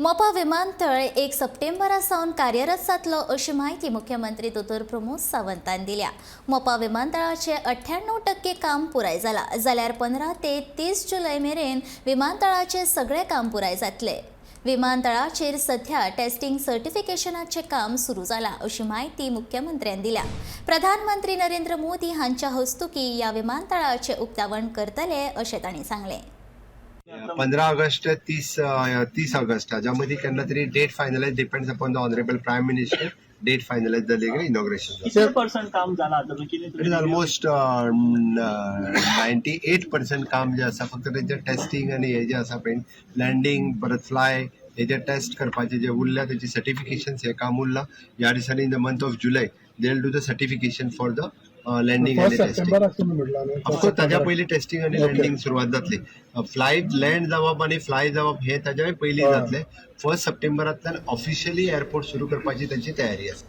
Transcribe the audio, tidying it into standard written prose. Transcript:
मोपा विमानतळ 1 सप्टेंबरा सावन कार्यरत जातलो, अशी म्हायती मुख्यमंत्री दोतोर प्रमोद सावंतान दिल्या. मोपा विमानतळाचे 98% काम पुराय जाला, जाल्यार 15 ते 30 जुलय मेरेन विमानतळाचे सगळे काम पुराय जातले. विमानतळाचेर सध्या टेस्टिंग सर्टिफिकेशनाचे काम सुरू जाला, अशी म्हायती मुख्यमंत्र्यान दिल्या. प्रधानमंत्री नरेंद्र मोदी हांच्या हस्तुकी ह्या विमानतळाचे उक्तावण करतले, अशें तांणी सांगलें. 15 ऑगस्ट, 30 ऑगस्ट हाज्या मदीं केन्ना तरी date finalize, depends upon the honourable Prime Minister. Date finalize जाली की इनॉग्रेशन. कितले पर्संट काम जाला आतां कितें? It is almost 98% काम जें आसा. फक्त तेंचें टेस्टिंग आनी हें जें आसा पळय, लँडींग, परत फ्लाय, हेजे टेस्ट करपाचें जे उरल्या, तेची सर्टिफिकेशन हें काम उरलां. ह्या दिसांनी, in the month of July, they will do the certification for the landing आनी फर्स्ट टेस्टिंग. सप्टेंबराक तुमी म्हटला न्हू? ऑफकोर्स, ताज्या पयलीं टेस्टिंग आनी लँडींग सुरवात जातली. फ्लायट लँड जावप आनी फ्लाय जावप हें ताज्याय पयलीं जातलें. फर्स्ट सप्टेंबरांतल्यान ऑफिशियली एअरपोर्ट सुरू करपाची तांची तयारी आसा.